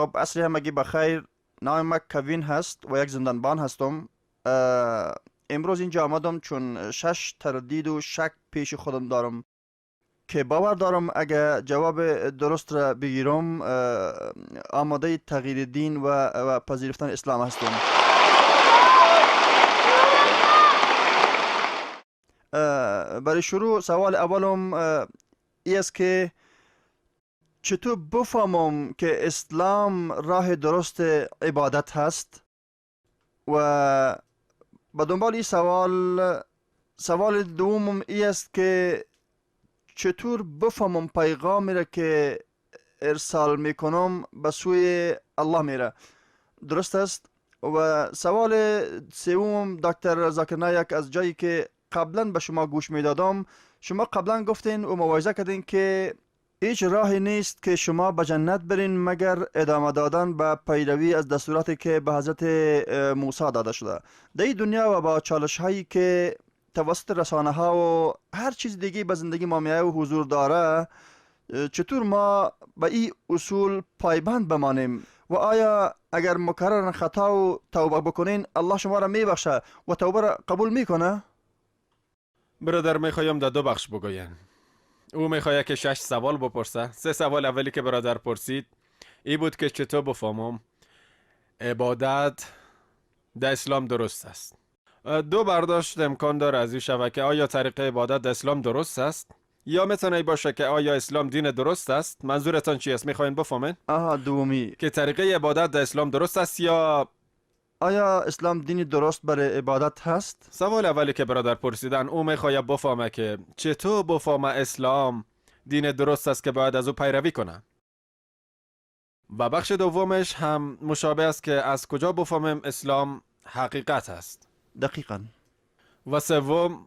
خب عصر همگی بخیر. نام من کوین هست و یک زندانبان هستم. امروز اینجا آمدم چون 6 تردید و شک پیش خودم دارم که باور دارم اگه جواب درست را بگیرم آماده تغییر دین و پذیرفتن اسلام هستم. برای شروع سوال اولم ای است که چطور بفهمم که اسلام راه درست عبادت هست؟ و به دنبال این سوال دومم ای است که چطور بفهمم پیغامی را که ارسال میکنم به سوی الله میره درست است؟ و سوال سوم دکتر زاکر نایک، از جایی که قبلا به شما گوش میدادم، شما قبلا گفتین و مواعظه کردین که هیچ راهی نیست که شما به جنت برین مگر ادامه دادن به پیروی از دستوراتی که به حضرت موسی داده شده. در این دنیا و با چالش هایی که توسط رسانه ها و هر چیز دیگه به زندگی ما میایه و حضور داره، چطور ما به این اصول پایبند بمانیم؟ و آیا اگر مکرر خطا و توبه بکنین الله شما را میبخشه و توبه را قبول میکنه؟ برادر میخوایم در دو بخش بگویم. او میخواد که 6 سوال بپرسه. 3 سوال اولی که برادر پرسید ای بود که چطور بفهمم عبادت در اسلام درست است. دو برداشت امکان داره از این شبکه: آیا طریقه عبادت در اسلام درست است، یا میتونه باشه که آیا اسلام دین درست است؟ منظورتان چی است؟ میخواین بفهمین؟ آها، دومی که طریقه عبادت در اسلام درست است یا آیا اسلام دین درست برای عبادت هست؟ سوال اولی که برادر پرسیدن، او میخواید بفهمه که چطور بفهمه اسلام دین درست است که باید از او پیروی کنه. و بخش دومش هم مشابه است که از کجا بفهمیم اسلام حقیقت است. دقیقاً. و سوم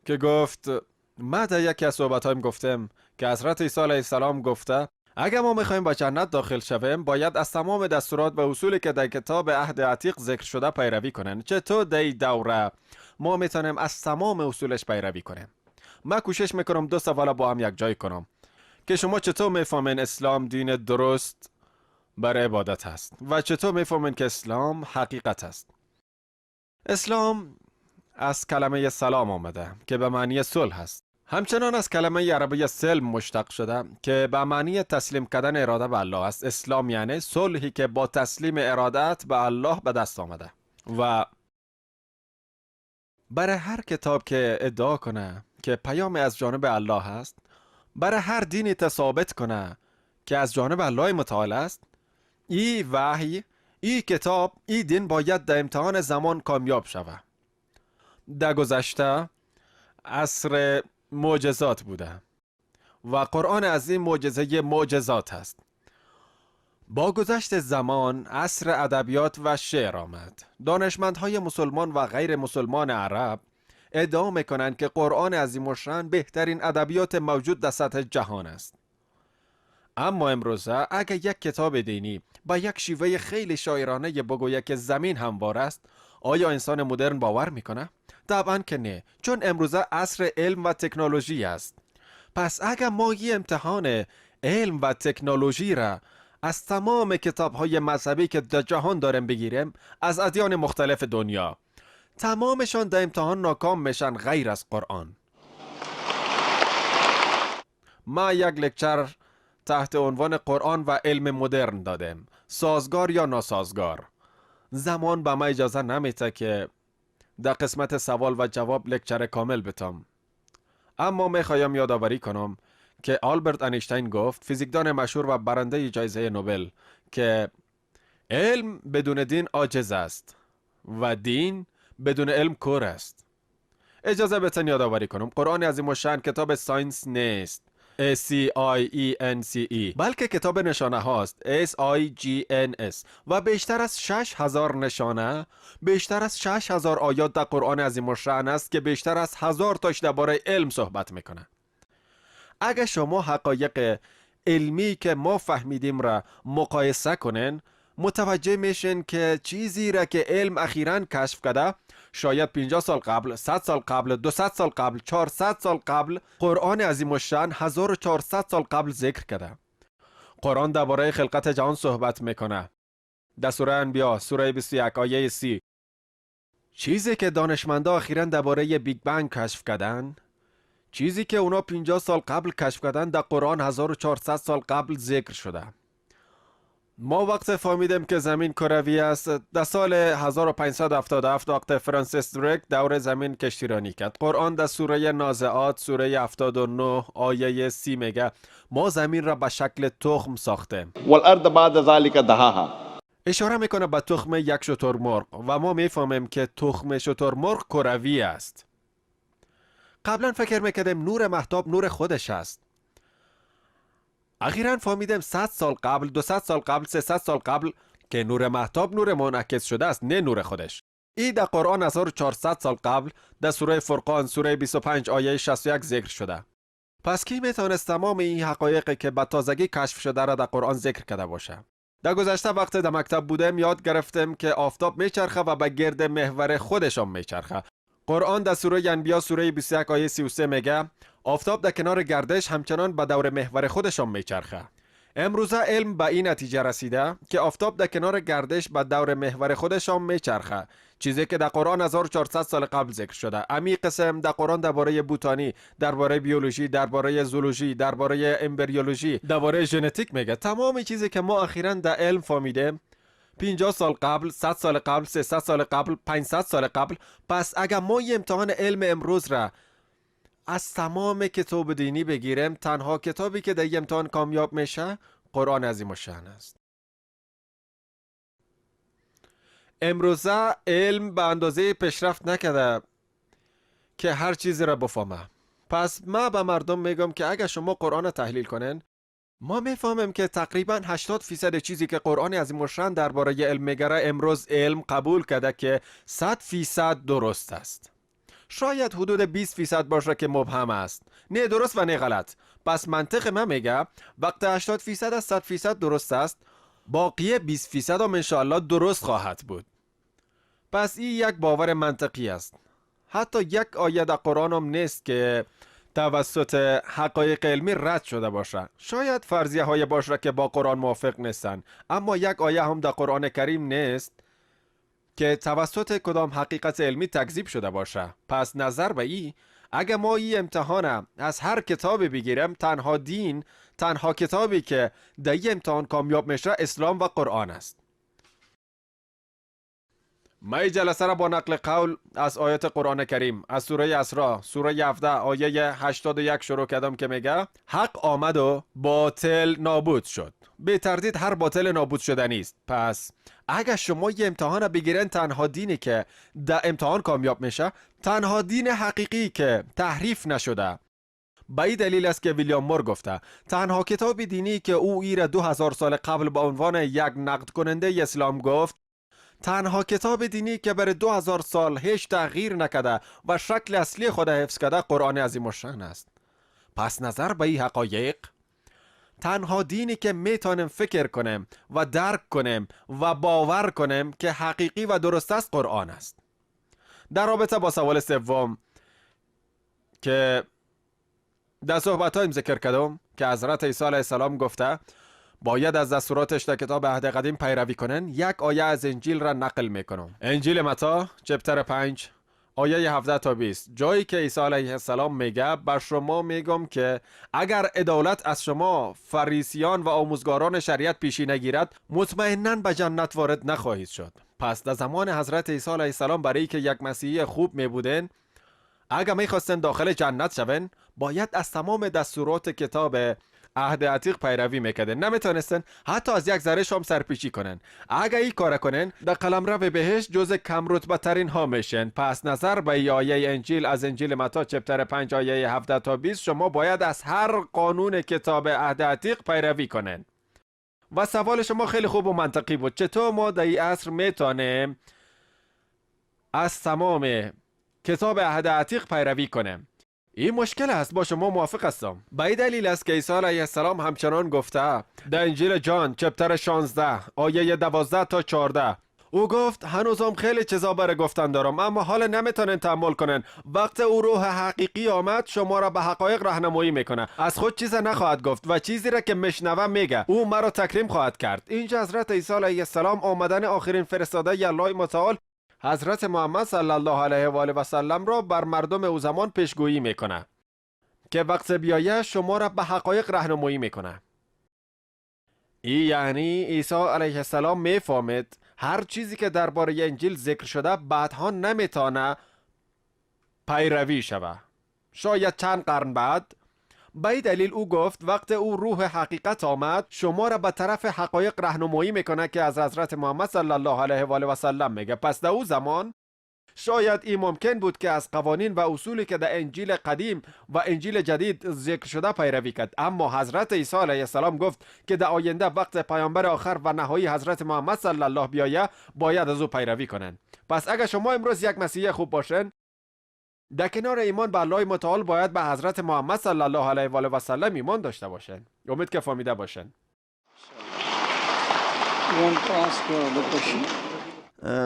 که گفت، ما در یکی از صحبت‌هایم گفتم که حضرت عیسی علیه السلام گفته اگر ما میخوایم به جنت داخل شویم باید از تمام دستورات و اصولی که در کتاب عهد عتیق ذکر شده پیروی کنن. چطور در این دوره ما میتونیم از تمام اصولش پیروی کنیم؟ من کوشش میکنم 2 سوال با هم یک جای کنم که شما چطور میفهمین اسلام دین درست برای عبادت هست و چطور میفهمین که اسلام حقیقت است. اسلام از کلمه سلام آمده که به معنی صلح است. همچنان از کلمه عربی سلم مشتق شده که به معنی تسلیم کردن اراده به الله است. اسلام یعنی صلحی که با تسلیم ارادت به الله به دست آمده. و برای هر کتاب که ادعا کنه که پیام از جانب الله است، برای هر دینی ثابت کنه که از جانب الله متعال است، ای وحی، ای کتاب، ای دین باید در امتحان زمان کامیاب شود. در گذشته عصر معجزات بوده و قرآن از این معجزه معجزات است. با گذشت زمان عصر ادبیات و شعر آمد. دانشمندهای مسلمان و غیر مسلمان عرب ادعا میکنند که قرآن عظیم الشأن بهترین ادبیات موجود در سطح جهان است. اما امروزه اگر یک کتاب دینی با یک شیوه خیلی شاعرانه بگوید که زمین هموار است، آیا انسان مدرن باور میکنه؟ طبعا که نه، چون امروزه عصر علم و تکنولوژی است. پس اگر ما یه امتحان علم و تکنولوژی را از تمام کتاب‌های مذهبی که در جهان داریم بگیریم، از ادیان مختلف دنیا، تمامشان در امتحان ناکام میشن غیر از قرآن. ما یک لکچر تحت عنوان قرآن و علم مدرن دادیم، سازگار یا ناسازگار. زمان به ما اجازه نمیده که در قسمت سوال و جواب lecture کامل بتم، اما میخوایم یادآوری کنم که آلبرت اینشتین گفت، فیزیکدان مشهور و برنده جایزه نوبل، که علم بدون دین عاجز است و دین بدون علم کور است. اجازه بتن یادآوری کنم قرآن عظیم الشأن کتاب science نیست، SCIENCE، بلکه کتاب نشانه هاست، SIGNS، و بیشتر از 6000 نشانه، بیشتر از 6000 آیات در قرآن عظیم الشأن است که بیشتر از 1000 تاش درباره علم صحبت میکنه. اگه شما حقایق علمی که ما فهمیدیم را مقایسه کنین، متوجه میشین که چیزی را که علم اخیراً کشف کرده، شاید 50 سال قبل، 100 سال قبل، 200 سال قبل، 400 سال قبل، قرآن عظیم الشأن 1400 سال قبل ذکر کرده. قرآن درباره خلقت جهان صحبت میکنه. در سوره انبیا سوره 21 آیه 30. چیزی که دانشمندا اخیراً درباره Big Bang کشف کردن، چیزی که اونا 50 سال قبل کشف کردن، در قرآن 1400 سال قبل ذکر شده. ما وقت فهمیدیم که زمین کروی است در سال 1577 وقت فرانسیس دریک دور زمین کشتیرانی کرد. قرآن در سوره نازعات سوره 79 آیه 30 میگه ما زمین را به شکل تخم ساختیم. والأرض بعد ذلك دحاها. اشاره میکنه به تخم یک شترمرغ و ما میفهمیم که تخم شترمرغ کروی است. قبلا فکر میکردیم نور مهتاب نور خودش است. اخیراً فهمیدیم 100 سال قبل، 200 سال قبل، 300 سال قبل که نور مهتاب نور منعکس شده است، نه نور خودش. ای در قرآن 1400 سال قبل در سوره فرقان سوره 25 آیه 61 ذکر شده. پس کی میتونست تمام این حقایقی که به تازگی کشف شده را در قرآن ذکر کرده باشه؟ در گذشته وقت در مکتب بودم یاد گرفتم که آفتاب میچرخه و به گرد محور خودشان میچرخه. قرآن در سوره انبیا سوره 21 آیه 33 میگه آفتاب در کنار گردش همچنان به دور محور خودشان میچرخه. امروزه علم به این نتیجه رسیده که آفتاب در کنار گردش به دور محور خودشان میچرخه، چیزی که در قرآن 1400 سال قبل ذکر شده. امی قسم در قرآن درباره بوتانی، درباره بیولوژی، درباره زولوژی، درباره امبریولوژی، درباره ژنتیک میگه. تمام چیزی که ما اخیراً در علم فهمیدیم 50 سال قبل، 100 سال قبل، 300 سال قبل، 500 سال قبل. پس اگر ما یه امتحان علم امروز را از تمام کتاب دینی بگیریم، تنها کتابی که در امتحان کامیاب میشه قرآن عظیم الشأن است. امروزه علم به اندازه پیشرفت نکرده که هر چیزی را بفهمه. پس ما به مردم میگم که اگر شما قرآن را تحلیل کنین، ما میفهمیم که تقریبا 80% چیزی که قرآن عظیم الشأن درباره علم میگه امروز علم قبول کرده که 100% درست است. شاید حدود 20% باشه که مبهم است، نه درست و نه غلط. پس منطق من میگه وقت 80% از 100% درست است، باقی 20% هم انشاءالله درست خواهد بود. پس این یک باور منطقی است. حتی یک آیه در قرآن هم نیست که توسط حقایق علمی رد شده باشه. شاید فرضیه های باشه که با قرآن موافق نیستن، اما یک آیه هم در قرآن کریم نیست که توسط کدام حقیقت علمی تکذیب شده باشه. پس نظر به ای، اگه ما این امتحانم از هر کتابی بگیرم، تنها دین، تنها کتابی که در این امتحان کامیاب میشه اسلام و قرآن است. ما این جلسه را با نقل قول از آیات قرآن کریم از سوره اسراء سوره 17 آیه 81 شروع کردم که میگه حق آمد و باطل نابود شد. به تردید هر باطل نابود شدنی است. پس اگر شما یه امتحان بگیرن، تنها دینی که در امتحان کامیاب میشه، تنها دین حقیقی که تحریف نشده. به این دلیل است که ویلیام مور گفته تنها کتاب دینی که او ایره 2000 سال قبل به عنوان یک نقد کننده اسلام گفت، تنها کتاب دینی که بر 2000 سال هیچ تغییر نکرده و شکل اصلی خود حفظ کرده قرآن عظیم الشأن است. پس نظر به این حقایق، تنها دینی که میتونیم فکر کنیم و درک کنیم و باور کنیم که حقیقی و درست است قرآن است. در رابطه با سوال سوم که در صحبت ذکر کردم که حضرت عیسی علیه السلام گفته باید از دستوراتش در کتاب عهد قدیم پیروی کنن، یک آیه از انجیل را نقل میکنم. انجیل متی چپتر 5 آیه 17 تا 20، جایی که عیسی علیه السلام میگه بر شما میگم که اگر عدالت از شما فریسیان و آموزگاران شریعت پیشی نگیرد، مطمئنا به جنت وارد نخواهید شد. پس در زمان حضرت عیسی علیه السلام برای که یک مسیحی خوب میبودن، اگر میخواستن داخل جنت شون، باید از تمام دستورات کتاب عهد عتیق پیروی میکردن. نمیتونستن حتی از یک ذره شام سرپیچی کنن. اگر این کار کنن در قلمرو بهشت جز کم رتبه ترین ها میشن. پس نظر به آیه انجیل از انجیل متی چپتر 5 آیه 17 تا 20، شما باید از هر قانون کتاب عهد عتیق پیروی کنن. و سوال شما خیلی خوب و منطقی بود، چطور ما در این عصر میتونیم از تمام کتاب عهد عتیق پیروی کنیم؟ این مشکل است، با شما موافق هستم. به این دلیل است که عیسی علیه السلام همچنان گفته در انجیل جان چپتر 16 آیه 12 تا 14 او گفت هنوزم خیلی چیزا برای گفتن دارم، اما حال نمیتونن تحمل کنن. وقت او روح حقیقی آمد شما را به حقایق راهنمایی میکنه. از خود چیز نخواهد گفت و چیزی را که میشنوه میگه. او مرا تکریم خواهد کرد. اینجا حضرت عیسی علیه السلام آمدن آخرین فرستاده الله متعال حضرت محمد صلی الله علیه و آله و سلم را بر مردم او زمان پیشگویی میکنه که وقت بیایه شما را به حقایق راهنمایی میکنه. ای یعنی عیسی علیه السلام میفهمید هر چیزی که درباره انجیل ذکر شده بعدها نمیتونه پیروی شوه، شاید چند قرن بعد. به این دلیل او گفت وقت او روح حقیقت آمد شما را به طرف حقایق راهنمایی میکنه که از حضرت محمد صلی الله علیه و آله و سلم میگه. پس در او زمان شاید این ممکن بود که از قوانین و اصولی که در انجیل قدیم و انجیل جدید ذکر شده پیروی کرد، اما حضرت عیسی علیه السلام گفت که در آینده وقت پیامبر آخر و نهایی حضرت محمد صلی الله بیایه باید از او پیروی کنند. پس اگر شما امروز یک مسیحی خوب باشین، در کنار ایمان به الله متعال باید به حضرت محمد صلی الله علیه و آله و سلم ایمان داشته باشین. امید که فهمیده باشین. You want to ask the question?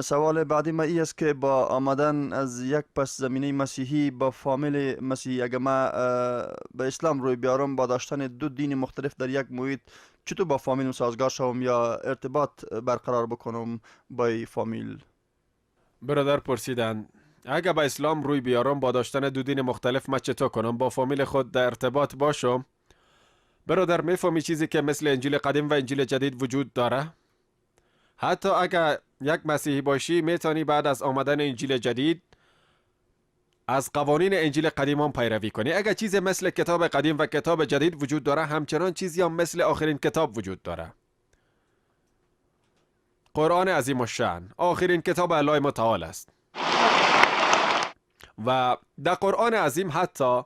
سوال بعدی ما ای است که با آمدن از یک پس زمینه مسیحی با فامیل مسیحی، اگر ما به اسلام روی بیارم، با داشتن دو دین مختلف در یک محیط چطور با فامیل سازگار شوم یا ارتباط برقرار بکنم با فامیل؟ برادر پرسیدن اگر به اسلام روی بیارم با داشتن دو دین مختلف ما چطور کنم با فامیل خود در ارتباط باشم؟ برادر میفهمی چیزی که مثل انجیل قدیم و انجیل جدید وجود داره؟ حتی اگر یک مسیحی باشی میتونی بعد از آمدن انجیل جدید از قوانین انجیل قدیم هم پیروی کنی. اگر چیز مثل کتاب قدیم و کتاب جدید وجود داره، همچنان چیزی هم مثل آخرین کتاب وجود داره. قرآن عظیم الشأن آخرین کتاب الله متعال است و در قرآن عظیم حتی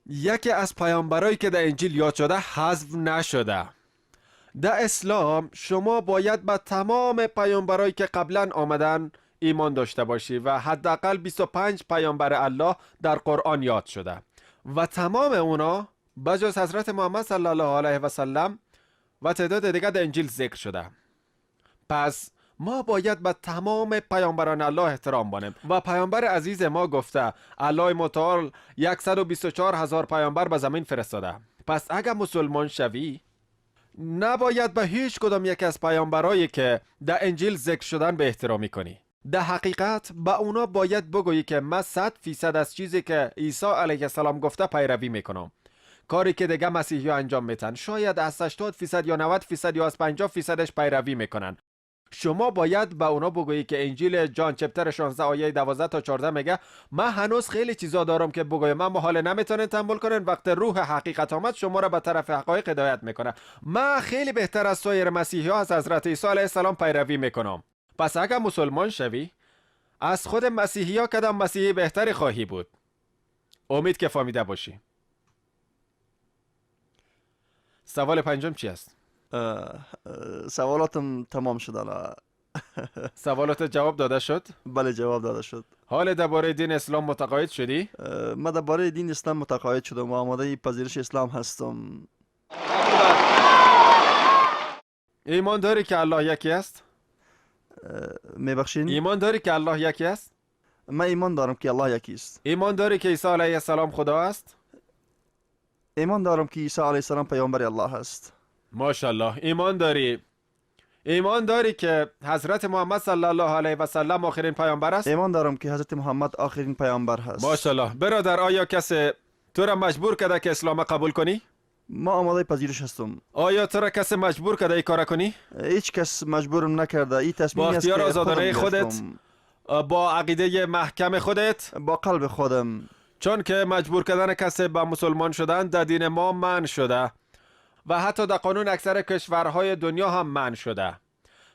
یکی از پیامبرایی که در انجیل یاد شده حذف نشده. در اسلام شما باید به تمام پیامبرایی که قبلا آمدن ایمان داشته باشی و حداقل 25 پیامبر الله در قرآن یاد شده و تمام اونا بجز حضرت محمد صلی الله علیه و سلم و تعداد دیگه در انجیل ذکر شده. پس ما باید به تمام پیامبران الله احترام بانیم و پیامبر عزیز ما گفته الله متعال 124,000 پیامبر به زمین فرستاده. پس اگر مسلمان شوی نباید به هیچ کدام یک از پیامبرایی که در انجیل ذکر شدن به احترامی کنی. در حقیقت به اونا باید بگویی که من 100% از چیزی که عیسی علیه السلام گفته پیروی میکنم. کاری که دیگه مسیحی ها انجام میتن شاید از 80% یا 90% یا از 50%ش پیروی میکنن. شما باید به اونا بگویی که انجیل جان چپتر 16 آیه 12 تا 14 میگه من هنوز خیلی چیزا دارم که بگویم، اما حال نمیتونن تحمل کنن. وقت روح حقیقت آمد شما را به طرف حقایق هدایت میکنه. من خیلی بهتر از سایر مسیحی ها از حضرت عیسی علیه السلام پیروی میکنم. پس اگر مسلمان شوی از خود مسیحی ها کدام مسیحی بهتری خواهی بود. امید که فهمیده باشی. سوال پنجم چی است؟ سوالاتم تمام شد الان. سوالات جواب داده شد؟ بله جواب داده شد. حال درباره دین اسلام متقاعد شدی؟ من درباره دین اسلام متقاعد شدم و آماده پذیرش اسلام هستم. ایمان داری که الله یکی است؟ میبخشین؟ ایمان داری که الله یکی است؟ من ایمان دارم که الله یکی است. ایمان داری که عیسی علیه السلام خدا است؟ ایمان دارم که عیسی علیه السلام پیامبر الله است. ماشاءالله. ایمان داری؟ ایمان داری که حضرت محمد صلی الله علیه و سلم آخرین پیامبر است؟ ایمان دارم که حضرت محمد آخرین پیامبر هست. ماشاءالله. برادر آیا کسی تو را مجبور کرده که اسلام قبول کنی؟ ما آماده پذیرش هستم. آیا تو را کسی مجبور کرده این کار کنی؟ هیچ کس مجبورم نکرده. این تصمیم با است اختیار که آزادانه خودم خودت، گرفتم. با عقیده محکم خودت، با قلب خودم. چون که مجبور کردن کسی به مسلمان شدن در دین ما منع شده و حتی در قانون اکثر کشورهای دنیا هم منع شده.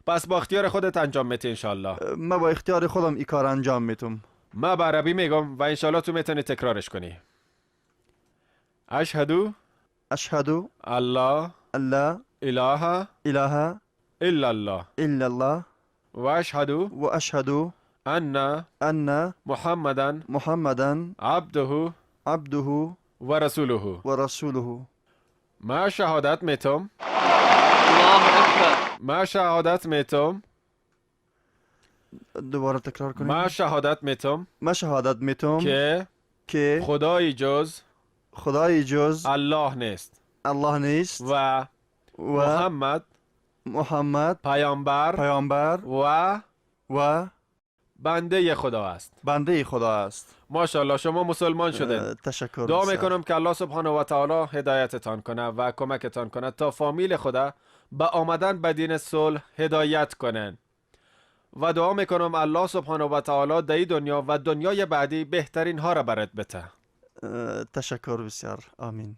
پس با اختیار خودت انجام میتی انشالله. من با اختیار خودم این کار انجام میتم. من به عربی میگم و انشالله تو میتونی تکرارش کنی. اشهدو اشهد الله ان لا اله اله الا الله الا الله و اشهدو و اشهد ان ان محمدا محمدا عبده عبده و رسوله. و رسوله. ما شهادت میتم الله اکبر. ما شهادت میتم. دوباره تکرار کنید. ما شهادت میتم. ما شهادت میتم که که خدای جز خدای جز الله نیست الله نیست و و محمد محمد پیامبر پیامبر و و بنده خدا است. بنده خدا است. ماشاءالله شما مسلمان شدید. تشکر. دعا بسیار. میکنم که الله سبحانه و تعالی هدایتتان کنه و کمکتان کنه تا فامیل خدا به آمدن به دین صلح هدایت کنن. و دعا میکنم الله سبحانه و تعالی در دنیا و دنیای بعدی بهترین ها را برات بته. تشکر بسیار. آمین.